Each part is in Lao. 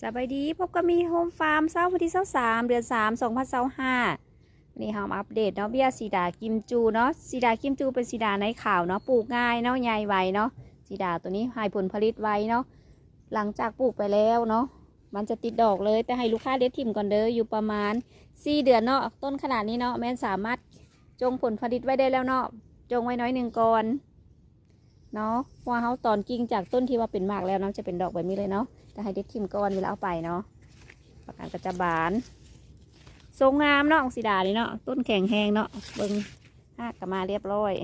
ສະບາຍດີ ພົບກັບມີໂຮມຟາມ ເຊົ້າວັນທີຊາວສາມ ເດືອນສາມ ສອງພັນຊາວຫ້າ. ນີ້ເຮົາມາອັບເດດເນາະ ເບ້ຍສີດາກິມຈູເນາະ. ສີດາກິມຈູເປັນສີດາໃນຂາວເນາະ, ປູກງ່າຍເນາະ, ໃຫຍ່ໄວເນາະ. ສີດາໂຕນີ້ໃຫ້ຜົນຜະລິດໄວເນາະ. ຫຼັງຈາກປູກໄປແລ້ວເນາະ ມັນຈະຕິດດອກເລີຍ, ແຕ່ໃຫ້ລູກຄ້າເດັດຖິ້ມກ່ອນເດີ. ຢູ່ປະມານສີ່ເດືອນເນາະ, ຕົ້ນຂະໜາດນີ້ເນາະ ແມ່ນສາມາດຈົ່ງຜົນຜະລິດໄວ້ໄດ້ແລ້ວເນາະ. ຈົ່ງໄວ້ໜ້ອຍໜຶ່ງກ່ອນ ເນາະ ເພາະວ່າເຮົາຕອນກິ່ງຈາກຕົ້ນທີ່ວ່າເປັນໝາກແລ້ວເນາະ ຈະເປັນດອກແບບນີ້ເລີຍເນາະ. ແຕ່ໃຫ້ເດັດຖິ້ມກ່ອນເວລາເອົາໄປເນາະ. ປາກການກໍຈະບານ ຊົງງາມເນາະ ຂອງສີດານີ້ເນາະ. ຕົ້ນແຂງແຮງເນາະ, ເບິ່ງຮາກກໍມາລຽບຮ້ອຍ.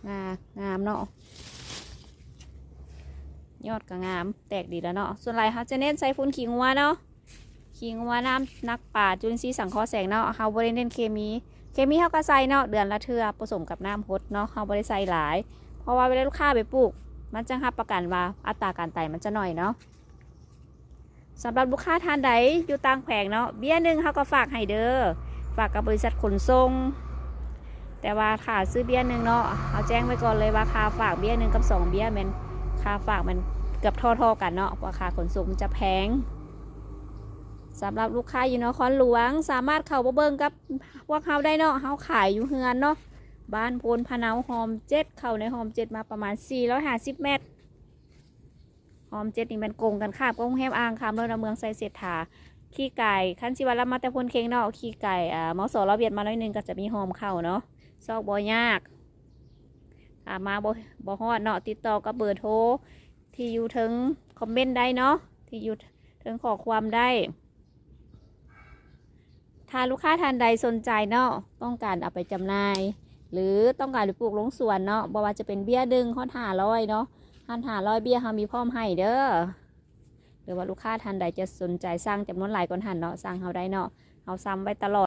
ງາ ງາມເນາະ, ຍອດກໍງາມ ແຕກດີແລ້ວເນາະ. ສ່ວນຫຼາຍເຮົາຈະເນັ້ນໃສ່ຝຸ່ນຂີ້ງົວເນາະ. ຂີ້ງົວ, ນ້ຳໜັກປາ, ຈຸລິນຊີສັງເຄາະແສງເນາະ. ເຮົາບໍ່ໄດ້ເນັ້ນເຄມີ, ເຄມີເຮົາກໍໃສ່ເນາະ ເດືອນລະເທື່ອ ປະສົມກັບນ້ຳຫົດເນາະ. ເຮົາບໍ່ໄດ້ໃສ່ຫຼາຍ ເພາະວ່າເວລາລູກຄ້າໄປປູກ ມັນຈັ່ງຮັບປະກັນວ່າອັດຕາການຕາຍມັນຈະໜ້ອຍເນາະ. ສຳລັບລູກຄ້າທ່ານໃດຢູ່ຕ່າງແຂວງເນາະ, ເບ້ຍໜຶ່ງເຮົາກໍຝາກໃຫ້ເດີ, ຝາກກັບບໍລິສັດຂົນສົ່ງ. ແຕ່ວ່າຄ່າຊື້ເບ້ຍໜຶ່ງເນາະ ເຮົາແຈ້ງໄວ້ກ່ອນເລີຍວ່າຄ່າຝາກເບ້ຍໜຶ່ງກັບສອງເບ້ຍແມ່ນ ຄ່າຝາກມັນເກືອບທໍ່ໆກັນເນາະ, ເພາະວ່າຄ່າຂົນສົ່ງມັນຈະແພງ. ສຳລັບລູກຄ້າຢູ່ນະຄອນຫຼວງ ສາມາດເຂົ້າມາເບິ່ງກັບພວກເຮົາໄດ້ເນາະ. ເຮົາຂາຍຢູ່ເຮືອນເນາະ, ບ້ານໂພນພະເນົາ ຮ່ອມເຈັດ. ເຂົ້າໃນຮ່ອມເຈັດມາປະມານສີ່ຮ້ອຍຫ້າສິບແມັດ. ຮ່ອມເຈັດນີ້ແມ່ນກົງກັນຂ້າມກັບໂຮງແຮມອ່າງຄຳເລີຍເນາະ, ເມືອງໄຊເສດຖາ. ຂີ່ກາຍ ຄັນຊິວ່າລຳມາແຕ່ໂພນເຄັງເນາະ, ຂີ່ກາຍ ເອີ ມສລາວຽດມາໜ້ອຍໜຶ່ງກໍຈະມີຮ່ອມເຂົ້າເນາະ. ຊອກບໍ່ຍາກ. ຖ້າມາບໍ່ ບໍ່ຮອດເນາະ, ຕິດຕໍ່ກັບເບີໂທທີ່ຢູ່ເທິງຄອມເມັນໄດ້ເນາະ, ທີ່ຢູ່ເທິງຂໍ້ຄວາມໄດ້. ຖ້າລູກຄ້າທ່ານໃດສົນໃຈເນາະ, ຕ້ອງການເອົາໄປຈຳໜ່າຍ ຫຼື ຕ້ອງການໄປປູກລົງສວນເນາະ, ບໍ່ວ່າຈະເປັນເບ້ຍໜຶ່ງຮອດຫ້າຮ້ອຍເນາະ, ຮອດຫ້າຮ້ອຍເບ້ຍເຮົາມີພ້ອມໃຫ້ເດີ. ຫຼືວ່າລູກຄ້າທ່ານໃດຈະສົນໃຈສັ່ງຈຳນວນຫຼາຍກວ່າຫັ້ນເນາະ, ສັ່ງເຮົາໄດ້ເນາະ, ເຮົາຊຳໄວ້ຕະຫຼອດ.